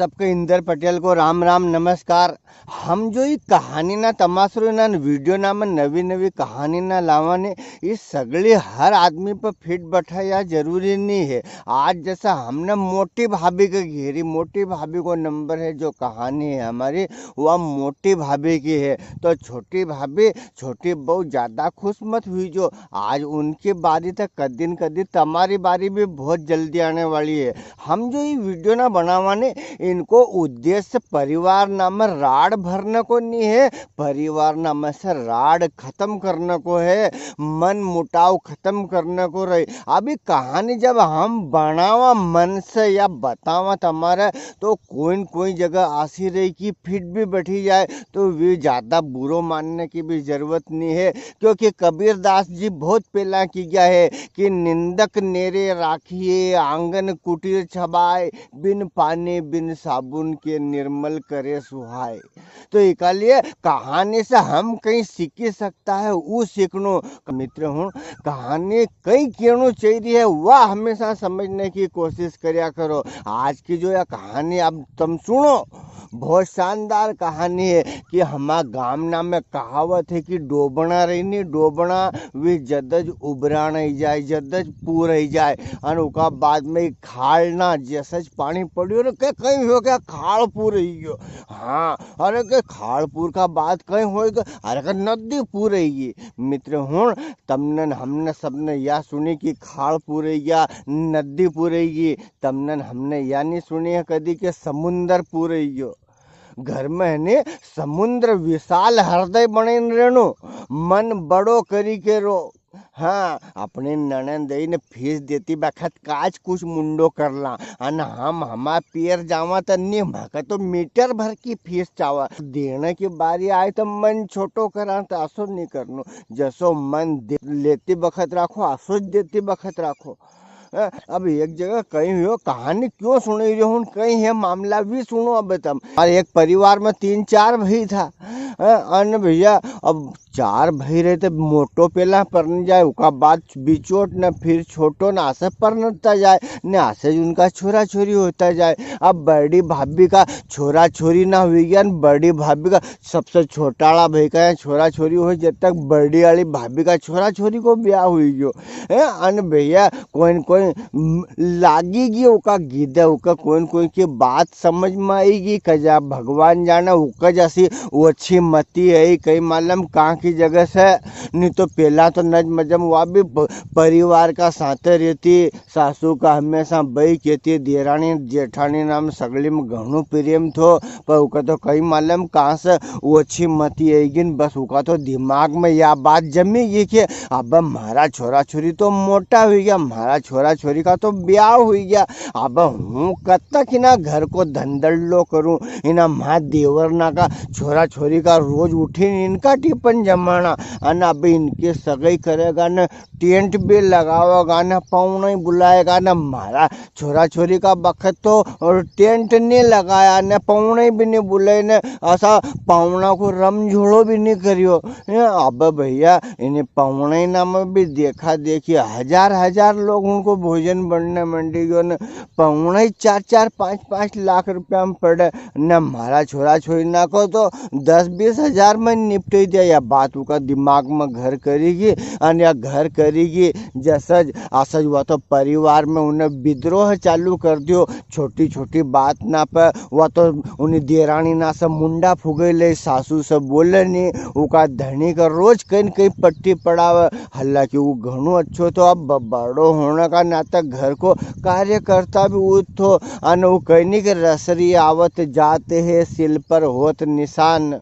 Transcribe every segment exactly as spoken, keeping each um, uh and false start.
सबके इंदर पटेल को राम राम नमस्कार। हम जो ई कहानी ना तमासरो ना वीडियो ना में नवी नवी कहानी ना लावा ने, ई सगली हर आदमी पे फिट बैठा या जरूरी नी है। आज जैसा हमने मोटी भाभी के घेरी, मोटी भाभी को नंबर है, जो कहानी है हमारी, वह मोटी भाभी की है। तो छोटी भाभी, छोटी बहू ज्यादा खुश मत हुई जो, आज उनकी बारी तो कदी न कदी तमारी बारी भी बहुत जल्दी आने वाली है। हम जो ये वीडियो ना बनावा ने, इनको उद्देश्य परिवार ना में राड़ भरने को नी है, परिवार ना में से राड़ खत्म करने को है, मन मुटाव खत्म करने को रही। अभी कहानी जब हम बनावा मन से या बतावा तमारे, तो कोई न कोई जगह आसी रही कि फिट भी बैठी जाए, तो वे ज्यादा बुरो मानने की भी जरूरत नी है, क्योंकि कबीरदास जी बहुत पहला की गया है कि निंदक नेरे राखिए, आंगन कुटीर छबाए, बिन पानी बिन साबुन के निर्मल करे सुहाए। तो इकालिए कहानी से हम कई सीखी सकता है, वो सीखनो। मित्र हुण, कहानी कई कहनो चाहिए है, वह हमेशा समझने की कोशिश करया करो। आज की जो या कहानी अब तुम सुनो, बहुत शानदार कहानी है कि हमारा गाम ना में कहावत है कि डोबना रही नी, डोबना वे जदज उबराण ही जाए, जदज पूर ही जाए। अन उका बाद में खाल ना जसज पानी पड़ियो ने, के कई हो गया, खाल पूर ही गयो। हाँ, अरे के खाल पूर का बाद कई होएगा, अरे के नदी पूर ही गई। मित्र हुण, तमने न हमने सबने या सुनी कि खाल पूर ही गया, नदी पूर ही गई। तमने न हमने या नी सुनी है कदी के समुंदर पूर ही गयो। घर में है ने समुद्र विशाल हृदय बने रहनो, मन बड़ो करी के रो। हाँ, अपने नणंद ने फीस देती बखत काज कुछ मुंडो कर ला। अन हम हमा पियर जावा त नी, म्हाके तो मीटर भर की फीस चावा। देने की बारी आए तो मन छोटो करा, तो असो नी करनो। जसो मन दे, लेती बखत राखो, असो ज देती बखत राखो। हैं, अब एक जगह कई हुयो, कहानी क्यों सुनाई रह्यो हूँ, कई है मामला भी सुनो अब तम। और एक परिवार में तीन चार भाई था, हैं, अन भैया, अब चार भाई रहे तो मोटो पहला परन जाए, उका बाद बिचोट न, फिर छोटो न, आसे परनता जाए न, आसे ज उनका छोरा छोरी होता जाए। अब बड़ी भाभी का छोरा छोरी ना हुई गया न, बड़ी भाभी का सबसे छोटा वाला भाई का यहाँ छोरा छोरी हो, जब तक बड़ी वाली भाभी का छोरा छोरी को ब्याह हुई गयो। हैं, अन भैया, कोई न कोई, म, लागी गई उका गीदे, उका कोई न कोई की बात समझ में आएगी, कजा भगवान जाने, उका जैसी ओछी मती है, कई मालूम कहाँ की जगह से। नी तो पहला तो नज मजम वा भी प-, परिवार का साथे रहती, सासू का हमेशा बई कहती, देराणी जेठाणी नाम सगली में घणो प्रेम थो, पर उका तो कई मालूम कहाँ से ओछी मती आईगी न, बस उका तो दिमाग में या बात जमी गई कि अब म्हारा छोरा छोरी तो मोटा हुई गया, म्हारा छोरा छोरी का तो ब्याह हुई गया, अब हूँ कद तक इना घर को धंधड़लो करूँ, इना म्हा देवर ना का छोरा छोरी का रोज उठी इनका टिफिन जमाना, अन अब इनकी सगाई करेगा न टेंट भी लगावेगा न, पावणा ही बुलाएगा न। म्हारा छोरा छोरी का बखत तो और टेंट नी लगाया न, पावणा ही भी नी बुलाए न, असा पावणा को रमझोड़ो भी नी करियो। हैं, अब भैया, इन्हें पावणा ही ना में भी देखा देखी, हजार हजार लोग उनको भोजन बनने मंडी गयो न, पावणा ही चार चार पाँच पाँच लाख रुपया में पड़े। न म्हारा छोरा छोरी ना को तो दस बीस हजार में निपटे दिया। या बात उका दिमाग में घर करीगी, अन या घर करीगी, जसज असज वा तो परिवार में उन्हें विद्रोह चालू कर दियो। छोटी छोटी बात ना पे वा तो उन्हें देराणी ना से मुंडा फुगे ले, सासू से बोले नी, उका धनी का रोज कई न कई पट्टी पड़ावे। हालांकि वो घणो अच्छो थो, अब ब-, बड़ो होने का नाते घर को कार्यकर्ता भी वो थो। अन वो कहनी के रसरी आवत जाते है, सिल पर होत निशान।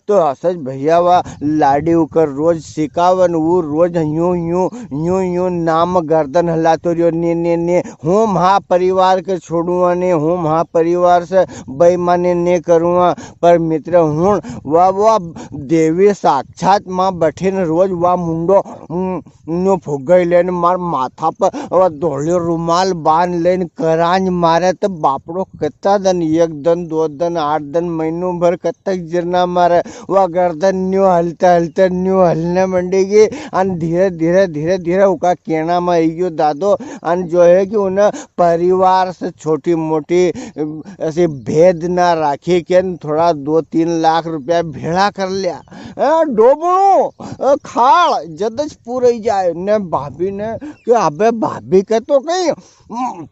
तो असज भैया वा लाड़ी उकर रोज सिखावन, वो रोज यूं, यूं, यूं, यूं नाम गर्दन हलातो रियो, ने, ने, ने, हूँ म्हा परिवार के छोड़ूंगा ने, हूँ म्हा परिवार से बेईमानी ने करूँगा। पर मित्र हुण, वा, वा देवी साक्षात माँ बैठे न रोज वा मुंडो, उम, न्यो फुगाई लेन मार माथा पर और धोलियो रुमाल बांध लेन करांज मारे तो बापड़ो कितना दिन, एक दिन, दो दिन, आठ दिन, महीनों भर कब तक जिरना मारे। वा गर्दन न्यू हलते हलते न्यू हलने मंडेगी। अन धीरे धीरे, धीरे धीरे उका केना में अइयो दादो। अन जो है कि उन्हें परिवार से छोटी मोटी, अ, ऐसी भेद ना राखी के न थोड़ा दो तीन लाख रुपया भेड़ा कर लिया। ए, डोबणो, ए, खाल, जदज पूरई जाए। ने भाभी ने कि अबे भाभी के तो कहीं, उम,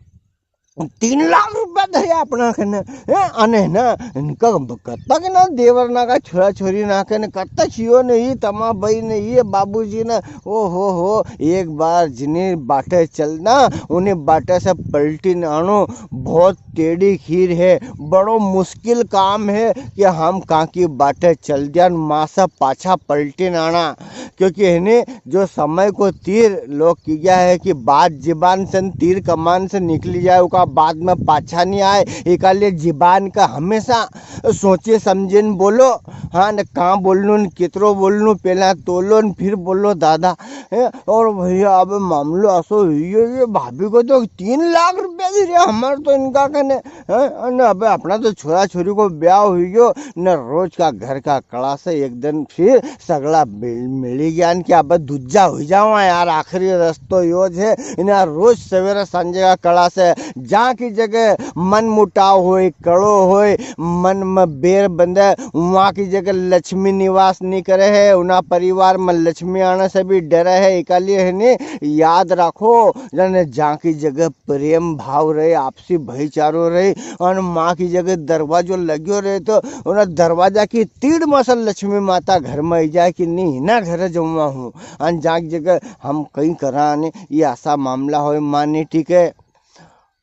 तीन लाख रुपया धरे अपना कने, ए, अने ना, इनका कत्ता के ना देवर ना का छोरा छोरी ना कने, कत्ता छियो ने, ये तमा भाई ने, ये बाबूजी ने, ओ हो हो, एक बार जिन्हें बाटे चलना, उन्हें बाटे से पलटी ने आनो, बहुत टेढ़ी खीर है, बड़ो मुश्किल काम है कि हम कांकी बाटे चल दिया न मासा पाछा पलटी ने आना। क्योंकि है ने, जो समय को तीर लोग की गया है कि बात जीबान से न तीर कमान से निकली जाए, उका बाद में पाछा नहीं आए। इकालिए जीबान का हमेशा सोचे समझे न बोलो। हाँ, न कहाँ बोलनू न कितरो बोलनू, पहला तोलो न फिर बोलो दादा। हैं? और भैया, अब मामलो असो हुई है, ये भाभी को तो तीन लाख रुपया दे रहे हमारे तो इनका कने। हैं? अने अबे अपना तो छोरा छोरी को ब्याह हुई गयो, न रोज का घर का कला से एक दिन फिर सगला मिल, मिली गया न कि अब दूजा हुई जावा यार, आखिरी रस्तो यो ज है। इन्हें रोज सवेरे सांझे का कला से जहाँ की जगह मन मुटाव होय, कलो होय, मन में बैर बंधे, वहाँ की जगह लक्ष्मी निवास नहीं करे है, उना परिवार में लक्ष्मी आने से भी डरे है। इकालिए है ने, याद राखो, जने जहाँ की जगह प्रेम भाव रहे, आपसी भाईचारो रहे, अन माँ की जगह दरवाजो लग्यो रहे, तो उना दरवाजा की तीड़ में से लक्ष्मी माता घर में आई जाए कि नहीं, इना घर जमवा हूँ, अन जहाँ की जगह हम कई करा ने, ये ऐसा मामला होय, माँ नहीं टिके।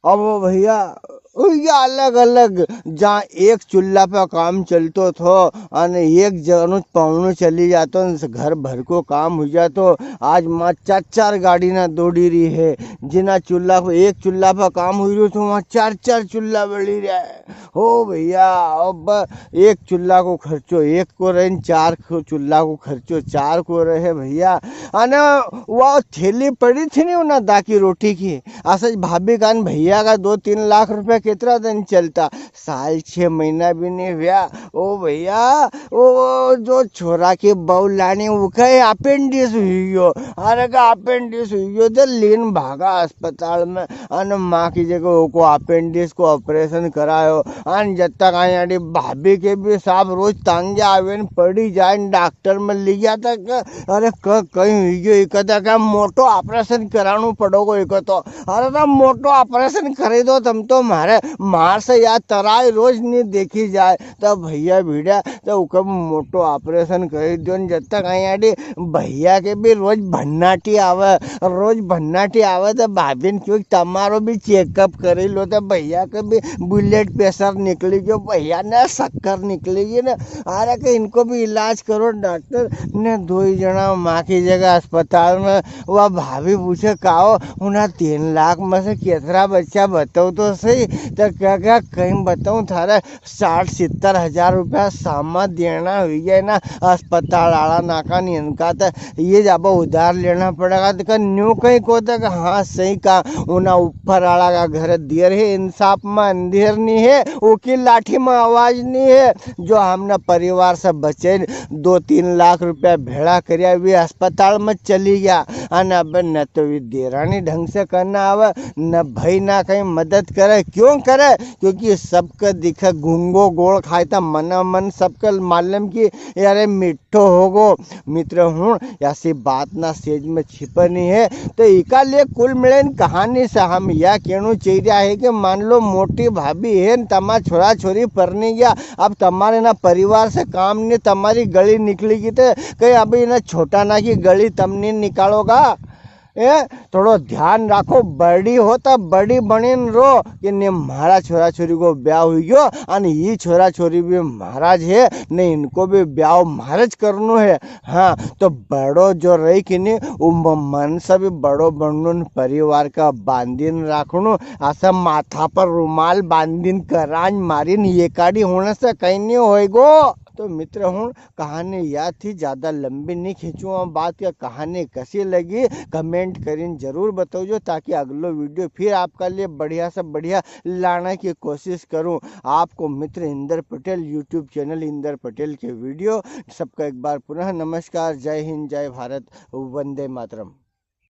अब भैया, भैया अलग-अलग, जहाँ एक चूल्हा पे काम चलतो थो, अने एक जनो पावनो चली जातो, न घर भर को काम हुई जातो। आज माँ चार-चार गाड़ी ना दौड़ी रही है, जिना चूल्हा पे, एक चूल्हा पे काम हुई रह्यो थो, वहाँ चार-चार चूल्हा बली रहा है। हो भैया, अब एक चूल्हा को खर्चो एक को रहे, चार को चूल्हा को खर्चो चार को रहे भैया। अने वो थैली पड़ी थी नी उना दा की रोटी की, असज भाभी का न भैया का दो तीन लाख रुपया कितरा दिन चलता? साल छह महीना भी नहीं हुआ। ओ भैया, ओ जो छोरा की बहू लानी, उका appendix हुई गयो। अरे का appendix हुई गयो, तो लीन भागा अस्पताल में। अन माँ की जगह उको appendix को operation करायो। अन जब तक आयाड़ी भाभी के भी साहब रोज तांगे आवे न पड़ी जाए न डॉक्टर में ले गया तक, अरे क-, कहीं हुई गयो, ये कहता क्या मोटो operation करानो पड़ोगो, ये कहतो। अरे तो मोटो operation करे दो तम तो, म्हारे, म्हार से यार तराई रोज नहीं देखी जाए। तो भैया भिड़ा, तो उके मोटो operation कर दियो न, जब तक आयाड़ी भैया के भी रोज भन्नाटी आवे, रोज भन्नाटी आवे, तो भाभी ने क्यों तमारो भी checkup कर लो, तो भैया के भी blood pressure निकली गयो, भैया ने शक्कर निकली गई ना। अरे के इनको भी इलाज करो डॉक्टर ने, दो ही जना माँ की जगह अस्पताल में। वह भाभी पूछे, "काओ, उन्हें तीन लाख में से कितरा बच्चा बताओ तो सही।" तो क्या, क्या कहीं बताऊँ थारे, साठ सित्तर हजार रुपया सामा देना हुई गया ना, अस्पताल आला नाका नी इनका तो ये जाबा उधार लेना पड़ेगा। तो कहा, न्यू कहीं को तो कहा, हाँ, सही कहा, उना ऊपर आला का घर देर है, इंसाफ में अंधेर नहीं है, उकी लाठी में आवाज नहीं है। जो हमने परिवार से बचे दो तीन लाख रुपया भेड़ा करिया, वे अस्पताल में चली गया। अन अब न तो वे देरानी ढंग से करना आवे, न भाई ना कहीं मदद करे। क्यों करे? क्योंकि सबके दिखे गूंगो गोल खाए, तो मना मन सबके मालूम कि यारे मीठो होगो। मित्र हुण, ऐसी बात ना सेज में छिपे नहीं है। तो इका लिए कुल मिलन कहानी से हम यह कहना चाह रहा है कि मान लो मोटी भाभी है न, तमा छोरा छोरी परनी गया, अब तमारे ना परिवार से काम नहीं, तमारी गली निकलेगी तो कहीं अभी ना छोटा ना की गली तम नहीं निकालोगा। ए, थोड़ो ध्यान राखो, बड़ी हो तो बड़ी बनीन रो कि ने म्हारा छोरा छोरी को ब्याह हुई गयो, अन ये छोरा छोरी भी म्हारा ज है, ने इनको भी ब्याह म्हारे ज करनो है। हाँ, तो बड़ो जो रही कि नी, उ म-, मन से भी बड़ो बननो न, परिवार का बांधीन राखनो, ऐसा माथा पर रुमाल बांधीन करांज मारीन ये काड़ी होने से कहीं नहीं होएगो। तो मित्र हुण, कहानी या थी, ज्यादा लंबी नी खींचूं हम बात। या कहानी कसी लगी, comment करीन जरूर बताओ, ताकि अगलो video फिर आपका लिए बढ़िया से बढ़िया लाने की कोशिश करूं। आपको मित्र इंदर पटेल, YouTube channel इंदर पटेल के video। सबका एक बार पुनः नमस्कार। जय हिंद, जय भारत, वंदे मातरम।